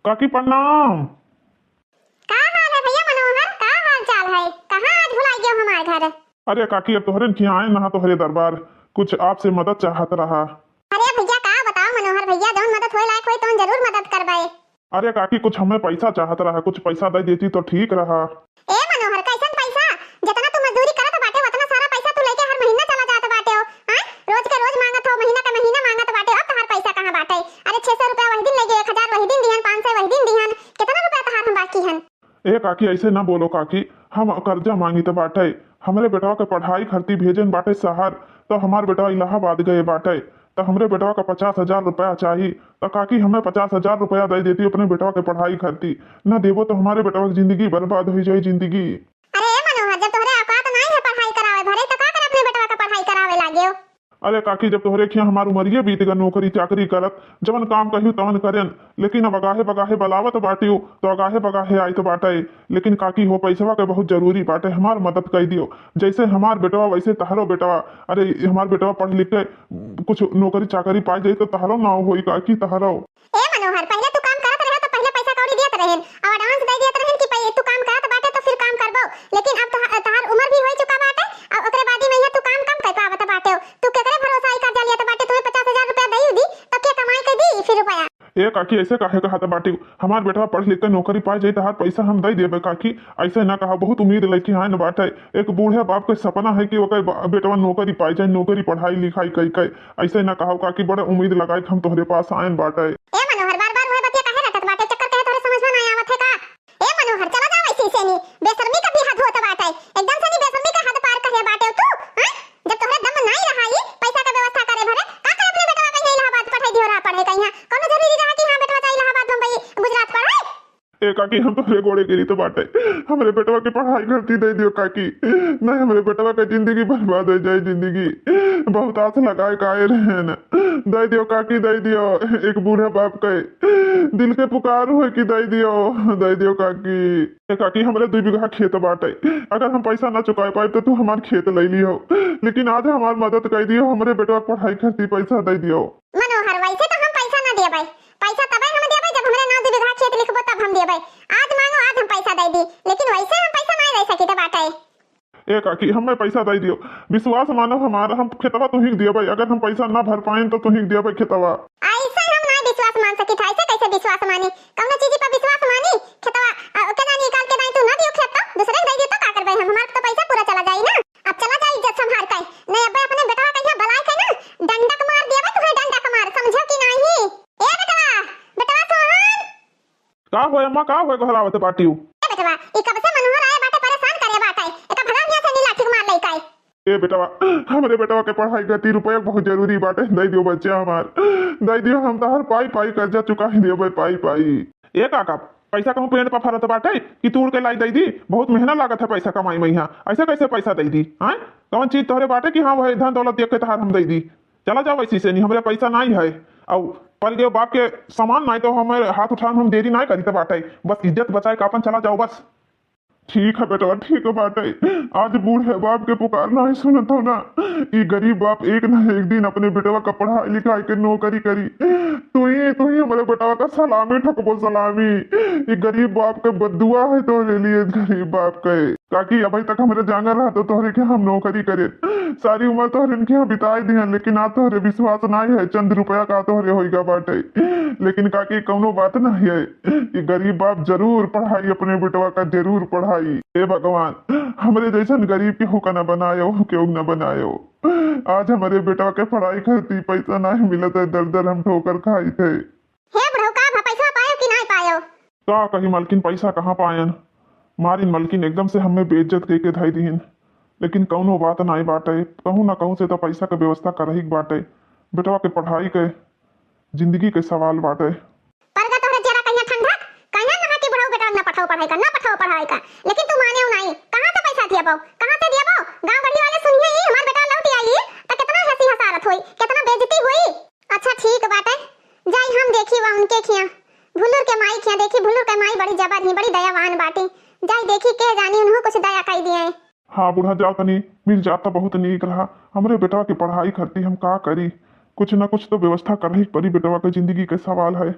काकी प्रणाम। का हाल है भैया मनोहर, का हाल चाल है? कहाँ आज भुलाई गयो हमार घर? अरे काकी, अब तोहरे खियाँ आए ना, तोहरे दरबार, कुछ आपसे मदद चाहत रहा। अरे भैया, का बताओ मनोहर भैया, जौन मदद होए लायक होई, तौन जरूर मदद करबे। अरे काकी, कुछ हमें पैसा चाहत रहा, कुछ पैसा दे देती तो ठीक रहा। ए मनोहर, कैसन पैसा? जितना तू मजदूरी करत बाटे, उतना सारा पैसा तू लेके हर महीना चला जात बाटे हो। हाँ, रोज के रोज मांगत हो, महीना के महीना मांगत बाटे, अब तहार पैसा कहाँ बाटे? अरे छह सौ रुपया वही दिन ले गए, एक हजार वही दिन दिहन, पाँच सौ वही दिन दिहन, कितना रुपया तहार हम बाकी हन? ए काकी, ऐसे ना बोलो काकी, हम कर्जा मांगित बाटे, हमरे बेटवा के पढ़ाई खरती भेजन बाटे शहर, तो हमार बेटवा इलाहाबाद गए बाटे, तो हमरे बेटवा का पचास हजार रुपया चाही, तो काकी हमें पचास हजार रुपया दे देती अपने बेटवा के पढ़ाई खरती, ना देबो तो हमारे बेटवा की जिंदगी बर्बाद हो जाए, जिंदगी। अरे ए मनोहर, जब तोहरे औकात नाई है पढ़ाई करावे भरे, तो का करे अपने बेटवा का पढ़ाई करावे लागे हो? अरे काकी, जब तोहरे खिया हमार उमरिये बीत गए नौकरी चाकरी करत, जवन काम कहियो तवन करेन, लेकिन अब अगाहे बगाहे बलावत बाटियो, तो अगाहे बगाहे आइत बाटे। लेकिन काकी हो, पैसवा के बहुत जरूरी बाटे, हमार मदद कर दियो। जैसे हमार बेटवा वैसे तहरो बेटवा। अरे हमार बेटवा पढ़ लिख के कुछ नौकरी चाकरी पाई जाई तो तहरो नाव होई काकी, तहरो। ए मनोहर, पहिले तू काम करत रहे तो पहिले पैसा कौड़ी दियत रहेन, अब एडवांस दे दियत रहेन कि पहिले तू काम करत बाटे तो फिर काम करबो, लेकिन अब तोहा-, तहार उम्र भी हो चुका बाटे, अब ओकरे बाद ही में यहाँ तू काम कम कर पावत बाटे। तू केकरे भरोसा ई कर्जा लियत बाटे? तुम्हें पचास हजार रुपया दई दी तो के कमाई के दी फिर रुपया? ए काकी, ऐसे काहे कहत बाटे? हमार बेटवा पढ़ लिख के नौकरी पाई जाई, तहार पैसा हम दे देबे काकी। ऐसे ना कहा, बहुत उम्मीद लेके आए न बाटे। एक बूढ़े बाप के सपना है कि ओकर बा-, बेटवा नौकरी पाई जाए, नौकरी पढ़ाई लिखाई कई के। ऐसे ना कहा काकी, बड़े उम्मीद लगाए के हम तोहरे पास आए न बाटे। ए मनोहर, बार-बार वह बतिया काहे रटत बाटे? चक्कर कहे तोहरे समझ में ना आवत है का? ए मनोहर, चला जाओ ऐसे से नी। बेशर्मी का भी हद होत बाटे। एकदम से नी बेशर्मी का हद पार करे बाटे तू, हैं? जब ए कहिया कौनो जरूरी रहा कि हाँ बेटवा जाई इलाहाबाद, बम्बई, गुजरात पढ़े? ए काकी, हम तोहरे गोड़े गिरी तो बाटे, हमरे बेटवा के पढ़ाई खर्ची दे दियो काकी। नहीं, हमरे बेटवा के जिंदगी बर्बाद हो जाए, जिंदगी। बहुत आस लगाए के आए रहे न, दे दियो काकी, दे दियो। एक बूढ़ा बाप के दिल के पुकार हो कि दे दियो, दे दियो काकी। ए काकी, हमरे दुई बीघा खेत बाटे, अगर हम पैसा ना चुकाए पाए तो तू हमार खेत ले लियो, लेकिन आज हमार मदद कर दियो, हमरे बेटवा के पढ़ाई खर्ची पैसा दे दियो। मनोहर, वैसे तो हम पैसा ना देबै, पैसा तबै हम देबै जब हमरे नाम दुई बीघा खेत लिखबो तब हम देबै। आज मांगो, आज हम पैसा दे दी, लेकिन वैसे हम पैसा नहीं दे सकी बाटे। ए काकी, हमें पैसा दे दियो, विश्वास मानो हमार, हम खेतवा तुही के देबै, अगर हम पैसा ना भर पाएन तो तुही के देबै खेतवा। ऐसे हम ना विश्वास मान सकी था, ऐसे कैसे विश्वास मानी? कौनो चीज पर विश्वास मानी? खेतवा, अ, ओके ना निकाल के दाई तू ना दियो खेत तो, दूसरे के दे दियो तो का करबै हम? हमार तो पैसा पूरा चला जाई ना। अब चला जाई इज्जत संभार के, नहीं अबे अपने बेटवा कहिया बलाए के ना, डंडा के मार दिया बे तुम्हें, डंडा के मार, समझो कि नहीं? ए बेटवा, बेटवा सोहन। का होए अम्मा, का होए गोहरावत बाटियो? ए बेटवा, ई कब से मनोहर आए बाटे, परेशान करे बाटे, एका भगा हियां से नी लाठी के मार लइका। ए बेटवा, हमरे बेटवा के पढ़ाई खातिर रुपया बहुत जरूरी बाटे, दे दियो बच्चा हमार, दे दियो, हम तोहर पाई पाई कर्जा चुका ही देबे, पाई पाई। ए काका, पैसा कहूँ पेड़ पर फरत बाटे कि तोड़ के लाई दे दी? बहुत मेहनत लागत है पैसा कमाई में यहाँ, ऐसे कैसे पैसा दे दी? हाँ, कौन चीज तोहरे बाटे कि हाँ वह धन दौलत देख के तोहार हम दे दी? चला जाओ ऐसी से नहीं, हमरे पैसा नहीं है। और पल गए बाप के समान नहीं तो हमारे हाथ उठान हम देरी नहीं करी तो बाटे, बस इज्जत बचाए का अपन चला जाओ बस। ठीक है बेटवा, ठीक है बाटे। आज बूढ़े बाप के पुकार नहीं सुनत हो ना, ई गरीब बाप एक ना एक दिन अपने बेटवा का पढ़ाई लिखाई के नौकरी करी। तू ही, तू ही हमारे बेटवा का सलामी ठोकबो, सलामी। ई गरीब बाप के बद्दुआ है तोहरे लिए, गरीब बाप के। काकी, अभी तक हमरे जांगर रहा तो तोहरे के हम नौकरी करे, सारी उम्र तोहरे इनके यहाँ बिताए दिहन, लेकिन आज तोहरे विश्वास नहीं है, चंद रुपया का तोहरे होइगा बाटे। लेकिन काकी, कौनो बात नहीं है, ये गरीब बाप जरूर पढ़ाई अपने बेटवा का, जरूर पढ़ाई। हे भगवान, हमरे जैसन गरीब केहू का न बनायो, केहू न बनायो। आज हमरे बेटवा के पढ़ाई खातिर पैसा नहीं मिलत है, दर दर हम ठोकर खाई थे। हे बुढ़ऊ, का भा, पैसा पायो कि नहीं पायो? का कही मालकिन, पैसा कहाँ पायन? मारिन मालकिन एकदम से हमें बेइज्जत कइके धई दिहिन। लेकिन कौनो बात नाई बाटे, कहूँ ना कहूँ से तो पैसा के व्यवस्था करही के बाटे। बेटवा के पढ़ाई के, जिंदगी के सवाल बाटे। परगा तोहरे जेरा कहिया ठंडक, कहिया कहा कि बुढ़ऊ बेटवा ना पठाओ पढ़ाई का, ना पठाओ पढ़ाई का। लेकिन तू माने नाई, कहाँ से पैसा दियाबो, कहाँ से दियाबो? गाँव गढ़ी वाले सुनिए, ई हमार बेटा लौट आई, तो कितना हंसी हसारत होई, कितना बेइज्जती होई। अच्छा ठीक बाटे, जाई हम देखी वा उनके खिया, भुल्लुर के माई खिया देखी। भुल्लुर के माई बड़ी जबर ही, बड़ी दयावान बाटी। जाई देखी, के जानी उन्हों कुछ दया कई दिए। हाँ बूढ़ा, जाओ तनी, मिल जाता बहुत नीक रहा। हमरे बेटवा के पढ़ाई खर्ची हम का करी, कुछ ना कुछ तो व्यवस्था करही के परी, बेटवा के जिंदगी के सवाल है।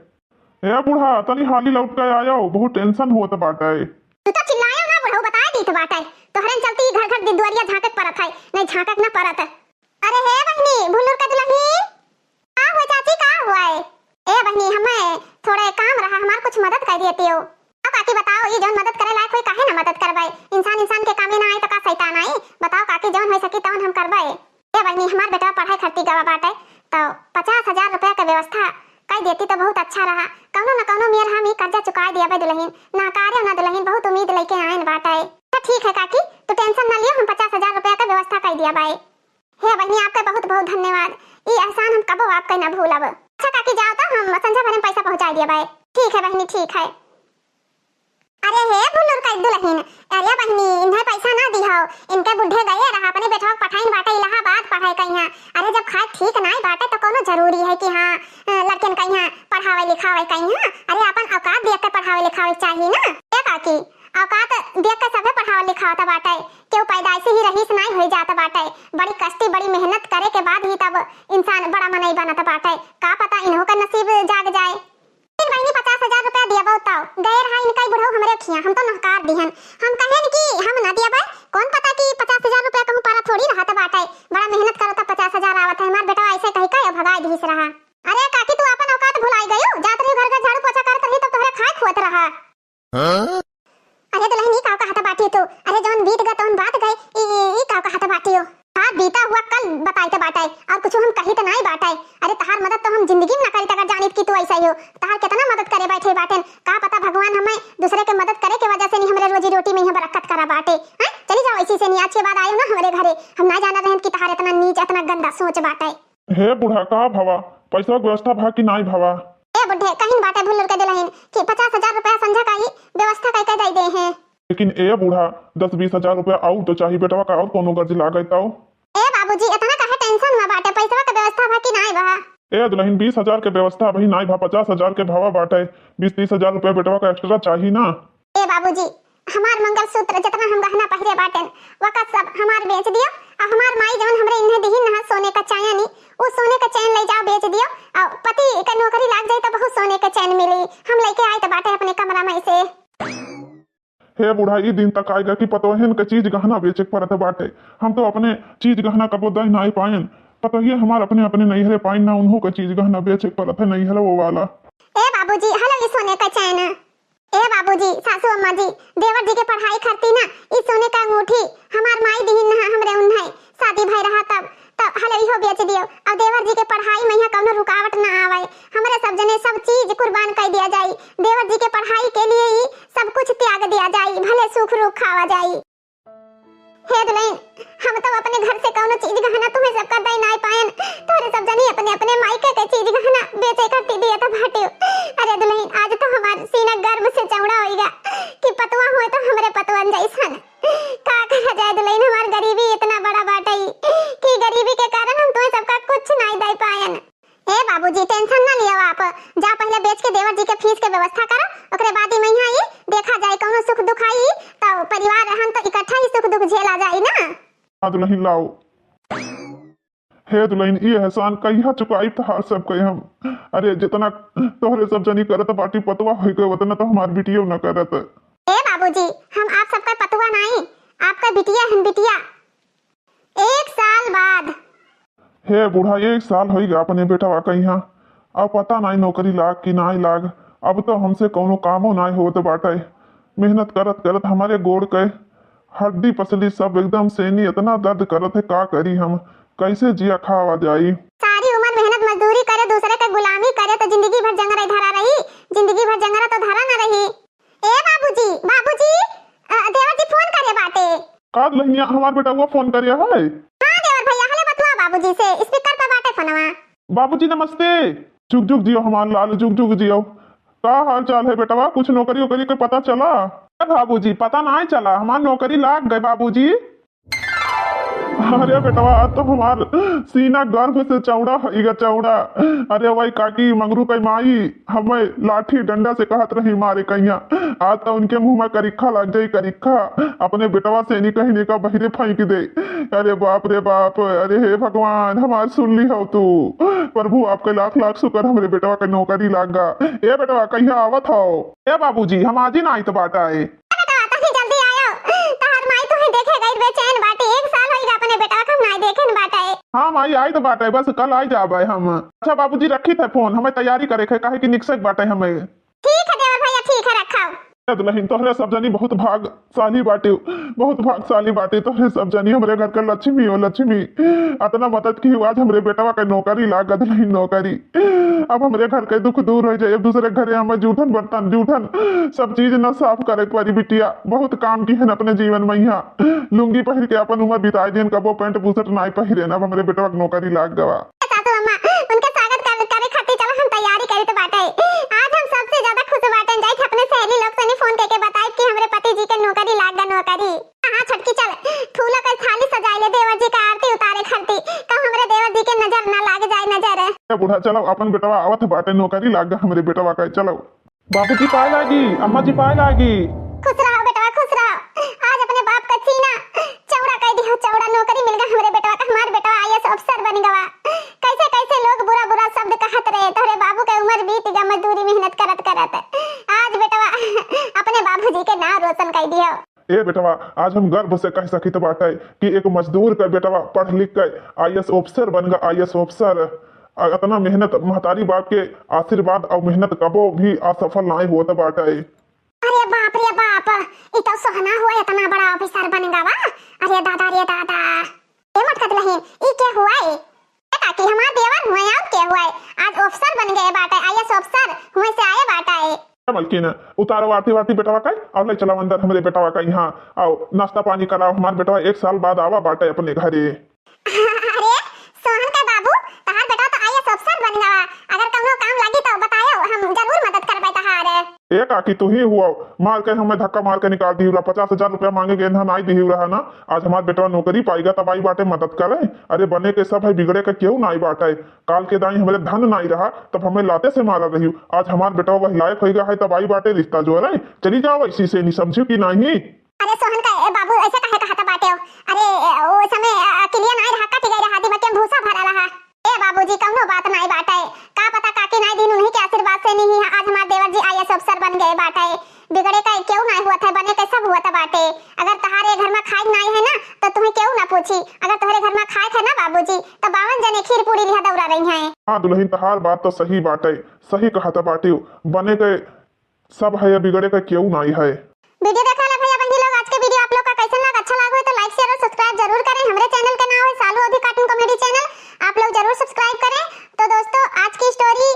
ए बूढ़ा, तनी हाली लौट के आयो, बहुत tension होत बाटे। तू तो चिल्लायो ना बुढ़ऊ, बताए दीत बाटे, तोहरे चलती घर घर दुआरिया झांकक परत है, नहीं झांकक ना परत। अरे हे बहिनी, भुल्लुर का दुलही, का हुआ चाची, का हुआ है? ए बहिनी, हमें थोड़े काम रहा, हमार कुछ मदद कर देती हो। अब काकी बताओ, ये जौन मदद करे लायक होई, काहे ना मदद करबे? इंसान इंसान के कामे ना आए तो का शैतान आई? बताओ काकी, जौन हो सकी तौन हम करबे। ए बहिनी, हमार बेटवा पढ़ाई खर्ची गवा बाटे, तो पचास हजार रुपया के व्यवस्था कर देती तो बहुत अच्छा रहा। कौनो न कौनो मेर हम ई कर्जा चुकाए दियाबे दुलहिन, ना कार्य ना दुलहिन, बहुत उम्मीद लेके आयन बाटे। तो ठीक है काकी, तू tension ना लियो, हम पचास हजार रुपया के व्यवस्था कर दियाबे। हे बहिनी, आपका बहुत बहुत धन्यवाद, ई एहसान हम कबो आपका ना भूलब। अच्छा काकी, जाओ तो हम संझा भरे में पैसा पहुँचाए दियाबे। ठीक है बहिनी, ठीक है। अरे हे भुल्लुर का दुलहिन, अरे बहिनी, इन्हें पैसा ना दिहो, इनके बुढ़े गए रहा, अपने बेटवा के पठाइन बाटे इलाहाबाद पढ़ाई कइहाँ। अरे जब खाए ठीक नाई बाटे तो कौनो जरूरी है कि हाँ, अ, लड़कन कइहाँ पढ़ावे लिखावे कइहाँ? अरे अपन औकात देख के पढ़ावे लिखावे चाहिए ना। ए काकी, औकात देख के सभे पढ़ावे लिखावत बाटे, केहू पैदाइशी ही रहीस नाई होई जात बाटे। बड़ी कष्टी, बड़ी मेहनत करे के बाद ही तब इंसान बड़ा मनई बनत बाटे। का पता इन्हों का नसीब जाग जाए। लेकिन बहिनी, पचास हजार रुपया दियाबो तौ गए रहा इनका बुढ़ऊ हमरे खिया, हम तो नहकार दिहन। हम कहेन कि हम ना दियाबे, कौन पता कि पचास हजार रुपया कहूँ पारा थोड़ी रहत बाटे। बड़ा मेहनत करो तब पचास हजार आवत है, हमार बेटवा ऐसे कही का भगाए दिहिस रहा। अरे काकी, तू अपन औकात भुलाई गयो, जात रही घर घर झाड़ू पोछा करत रही तब तोहरे खाए खुअत रहा। हाँ? अरे दुलहिन, ई का कहत बाटी तू? अरे जौन बीत गए तौन बात गए, ई, ई, ई का कहत बाटी हो? हाँ, बीता हुआ कल बताइत बाटे, और कुछ हम कहित नाई बाटे। अरे तहार मदद तो हम जिंदगी में ना करित अगर जानित कि तू ऐसा ही हो। तहार कितना मदद करे बैठे बाटेन, का पता भगवान हमें दूसरे के मदद करे के वजह से नहीं हमरे रोजी रोटी में यहाँ बरकत करा बाटे। हाँ, चली जाओ ऐसी से नहीं, आज के बाद आयो ना हमरे घरे, हम ना जाना रहन कि तहार इतना नीच, इतना गंदा सोच बाटे। हे बूढ़ा, का भवा, पैसा के व्यवस्था भा कि नाई भवा? ए बुढ़े, कहिन बाटे भुल्लुर के दुलहिन कि पचास हजार रुपया संझा का ही व्यवस्था कइके दइ देहे। लेकिन ए बूढ़ा, दस बीस हजार रुपया अउर तो चाही बेटवा का, अउर कउनो गर्ज लागइ तउ। ए बाबूजी, एतना काहे tension में बाटे, पैसवा के व्यवस्था भा कि नाई भा? ए दुलहिन, बीस हजार के व्यवस्था अबही नाई भा, पचास हजार के भवा बाटे, बीस तीस हजार रुपया बेटवा का extra चाही ना। ए बाबूजी, हमार मंगलसूत्र जेतना हम गहना पहिरे बाटेन, वका सब हमार बेच दियो, अउर हमार माई जउन हमरे इन्हें दिहिन नहा सोने का चैनी, उ सोने का चैन लइ जाओ बेच दियो, अउर पति के नौकरी लाग जाई त बहुत सोने का चैन मिली, हम लइके आइत बाटे अपने कमरा में से। हे बूढ़ा, ई दिन तक आइगा कि पतोहन के चीज गहना बेचे के परत बाटे। हम तो अपने चीज गहना कबो दइ नाई पाएन। पतोहिए हमार अपने, अपने नैहरे पाइन ना, उन्हों के चीज गहना बेचे के परत है नैहरे वो वाला। ए बाबूजी, हलो ई सोने का चैन। ए बाबूजी, सासू अम्मा जी, देवर जी के पढ़ाई खरती ना, ई सोने का अंगूठी हमार माई दिहिन नहा हमरे उन्हें। शादी भय रहा तब, तब हले इहो बेच दियो। अब देवर जी के पढ़ाई में यहाँ कउनो रुकावट ना आवे। हमरे सब जने सब चीज कुर्बान कर दिया जाई। देवर जी के पढ़ाई के लिए ही सब कुछ त्याग दिया जाई, भले सूख रूख खावा जाई। हे दुलहिन, हम तो अपने घर से कउनो चीज गहना तुम्हें सबका दे नाई पायन। तोहरे सब जनी अपने अपने मायके के चीज गहना बेचे करती दिए तो भाटियो। अरे दुलहिन, आज तो हमार सीना गर्व से चौड़ा होइगा कि पतवा हुए तो हमरे पतवन जैसन। का कहा जाए दुलहिन, हमार गरीबी इतना बड़ा बाटई कि गरीबी के कारण हम तुम्हें सबका कुछ नाई दे पायन। ए बाबूजी, tension ना लियो आप, जा पहले बेच के देवर जी के फीस के व्यवस्था करो, ओकरे बाद ही मैं आई, देखा जाए कउनो सुख दुख आई, तो परिवार रहन तो इकट्ठा ही सुख दुख झेला जाई ना। हाँ दुलहिन लाओ। हे दुलहिन, ई एहसान कहिया चुकाई तहार सब के हम? अरे जितना तोहरे सब जनी करत बाटी पतवा होई गए, उतना तो हमार बिटियो न करत। ए बाबूजी, हम आप सबका पतवा नाई, आपका बिटिया हन बिटिया। एक साल बाद। हे बूढ़ा, एक साल होई गया अपने बेटवा के यहाँ। अब पता नाई नौकरी लाग कि नाई लाग। अब तो हमसे कउनो कामो नाई होत बाटे। मेहनत करत करत हमरे गोड़ के हड्डी पसली सब एकदम सेनी इतना दर्द करत है, का करी हम, कैसे जिया खावा जाई? सारी उम्र मेहनत मजदूरी करे, दूसरे के गुलामी करे तो जिंदगी भर जंगरा धरा रही, जिंदगी भर जंगरा तो धरा ना रही। ए बाबूजी, बाबूजी, अ, देवर जी फोन करे बाटे। का दुलहिनिया, हमार बेटवा फोन करे है? हाँ देवर भैया, हले बतवा बाबूजी से, speaker पे बाटे फोनवा। बाबूजी नमस्ते। जुग जुग जियो हमार लाल, जुग जुग जियो। का हाल चाल है बेटवा, कुछ नौकरी वोकरी के पता चला? ए बाबूजी, पता नाई चला, हमार नौकरी लाग गए बाबूजी। अरे बेटवा, आज तो हमार सीना गर्व से चौड़ा होइगा, चौड़ा। अरे वही काकी मंगरू के माई हमें लाठी डंडा से कहत रही मारे कहिया, आज तो उनके मुंह में करिखा लग जाई, करिखा। अपने बेटवा सेनी कहिने का बहिरे फेंक दे। अरे बाप रे बाप, अरे हे भगवान, हमार सुन ली हो तू। प्रभु आपके लाख लाख शुक्र, हमरे बेटवा के नौकरी लाग गा। ए बेटवा, कहिया आवत हो? ए बाबूजी, हम आज ही ना आइत बाटा है। ए बेटवा, तनी जल्दी आयो। तहार माई तुहे देखे गई बेचैन बाटी। एक साल होइगा अपने बेटवा के हम नाई देखे न बाटे। हाँ माई, आई तो बाटे, बस कल आई जाबे हम। अच्छा बाबूजी, रखी थे फोन, हमें तैयारी करे के, काहे कि निकसे के बाटे हमें। ठीक है देवर भैया, ठीक है, रखो। ए दुलहिन, तोहरे सब जनी बहुत भागशाली बाटे, बहुत भागशाली बाटे तोहरे सब जनी। हमरे घर के लक्ष्मी हो लक्ष्मी, अतना मदद की आज हमरे बेटवा के नौकरी लाग दुलहिन, नौकरी। अब हमरे घर के दुख दूर होइ जाए। अब दूसरे घरे हमें जूठन बर्तन, जूठन सब चीज न साफ करे के परी बिटिया। बहुत काम की है न अपने जीवन में यहाँ। लुंगी पहिर के अपन उम्र बिताए दिन, कबो पैंट बुशर्ट नाई पहिरे न। अब हमरे बेटवा के नौकरी लाग गवा। सासू अम्मा, उनके स्वागत कर, करे खातिर चलो हम तैयारी करी तो बाटे। आज हम सबसे ज्यादा खुश बाटे, जाई थे अपने सहेली लोग सनी फोन करके बताई कि हमरे पति जी के नौकरी लाग गा, नौकरी। हाँ छोटकी चल, फूलों के थाली सजाई ले, देवर जी का आरती उतारे खातिर, कब हमरे देवर जी के नजर ना लाग जाए, नजर। ए बूढ़ा, चलो, अपन बेटवा आवत बाटे, नौकरी लाग गा हमरे बेटवा का, चलो। बाबूजी पाए लागी, अम्मा जी पाए लागी। खुश रहो बेटवा, खुश रहो। आज अपने बाप का सीना चौड़ा कर दिया, चौड़ा नौकरी मिल गा हमरे बेटवा का, हमार बेटवा आईएएस अफसर बन गवा। कैसे कैसे लोग बुरा बुरा शब्द कहत रहे, तोहरे बाबू के उम्र बीत गा मजदूरी मेहनत करत करत। आज बेटवा अपने बाबूजी के नाम रोशन कर दियो। ए बेटवा, आज हम गर्व से कह सकित बाटे कि एक मजदूर के बेटवा पढ़ लिख के आईएएस अफसर बन गा, आईएएस अफसर। आ, अतना मेहनत, महतारी बाप के आशीर्वाद और मेहनत कबो भी असफल नाई होत बाटे। अरे बाप रे बाप, ई तो सोहना हुआ, इतना बड़ा ऑफिसर बन गवा। अरे दादा रे दादा। ए मोटका दुलहिन, ई के हुआ है? ए काकी, हमार देवर हुए, और के हुआ है? आज ऑफिसर बन गए बाटे, आईएएस ऑफिसर हुए से आए बाटे। ए मलकिन, उतारो आरती वारती बेटवा का, और ले चलाओ अंदर हमरे बेटवा का यहाँ, आओ नाश्ता पानी कराओ, हमार बेटवा एक साल बाद आवा बाटे अपने घरे। अरे सोहन के बाबू, तहार बेटा तो आईएएस अफसर बन गवा, ए काकी, तू ही हुआ, मार के हमें धक्का मार के निकाल दिहु रहा। पचास हजार रुपया मांगे गए था, नाई दिहु रहा ना। आज हमार बेटवा नौकरी पाइगा, तब आई बाटे मदद करे। अरे बने के सब है, बिगड़े के केहू नाई बाटे। काल के दाई हमरे धन नाई रहा, तब हमें लाते से मारा रही। आज हमार बेटवा वही लायक होइगा है, तब आई बाटे रिश्ता जोरे। चली जाओ ऐसी से, नहीं समझियो कि नहीं? अरे सोहन का ए बाबू, ऐसे काहे कहत बाटे हो? अरे, ए, ओ समय, अ, किलिया नाई रहा, कट गए रहा, दिमाग के भूसा भरा रहा। ए बाबूजी, कौनो बात नाई बाटे। का पता काकी नाई दिन उन्हीं के आशीर्वाद से नहीं है, आज हमार देवर जी IAS अफसर बन गए बाटे। बिगड़े का केहू नाई हुआ था, बने के सब हुआ था बाटे। अगर तहारे घर में खाए नाई है ना, तो तुम्हें केहू ना पूछी। अगर तुम्हारे घर में खाए थे ना बाबूजी, तो बावन जने खीर पूरी लिहा दौरा रही हैं। हाँ दुल्हन, तहार बात तो सही बाटे, सही कहत बाटे। बने के सब है, बिगड़े का केहू नाई है। वीडियो देखा ला भैया बहनी लोग, आज के वीडियो आप लोग का कैसन लगा? अच्छा लगा हो तो like, share और subscribe जरूर करें। हमारे चैनल का नाम है सालू अभी cartoon comedy channel, आप लोग जरूर subscribe करें। तो दोस्तों, आज की स्टोरी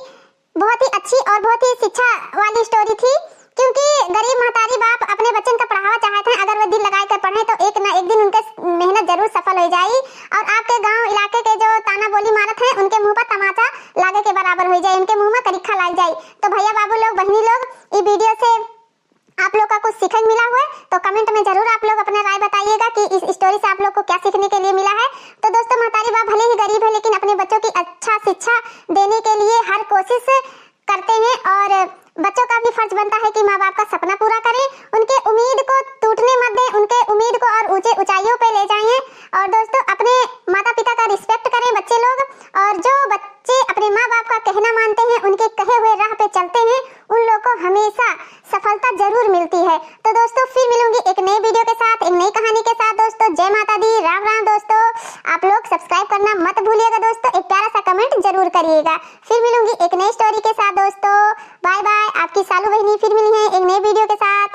बहुत ही अच्छी और बहुत ही शिक्षा वाली स्टोरी थी, क्योंकि गरीब महतारी बाप अपने बच्चन का पढ़ावा चाहत हैं, अगर वो दिल लगा कर पढ़े तो एक ना एक दिन उनके मेहनत जरूर सफल हो जाई। और आपके गांव इलाके के जो ताना बोली मारत हैं, उनके मुंह पर तमाचा लागे के बराबर हो जाए, उनके मुंह में करिखा लाग जाए। तो भैया बाबू लोग, बहनी लोग, ये वीडियो से आप लोग का कुछ सीखने मिला हुआ है तो comment में जरूर आप लोग अपना राय बताइएगा कि इस स्टोरी से आप लोग को क्या सीखने के लिए मिला है। तो दोस्तों, महतारी बाप भले ही गरीब है लेकिन अपने बच्चों की अच्छा शिक्षा देने के लिए हर कोशिश करते हैं और बच्चों का भी फर्ज बनता है कि माँ बाप का सपना पूरा करें, उनके उम्मीद को टूटने मत दें, उनके उम्मीद को और ऊंचे ऊंचाइयों पे ले जाएं। और दोस्तों, अपने माता पिता का respect करें बच्चे लोग, और जो बच्चे अपने माँ बाप का कहना मानते हैं, उनके कहे हुए राह पे चलते हैं, उन लोग को हमेशा सफलता जरूर मिलती है। तो दोस्तों, फिर मिलूंगी एक नए वीडियो के साथ, एक नई कहानी के साथ। दोस्तों, जय माता दी, राम राम। दोस्तों, आप लोग subscribe करना मत भूलिएगा। दोस्तों, एक प्यारा सा comment जरूर करिएगा। फिर मिलूंगी एक नई स्टोरी के साथ। दोस्तों, bye bye, आपकी सालू बहनी फिर मिली हैं एक नए वीडियो के साथ।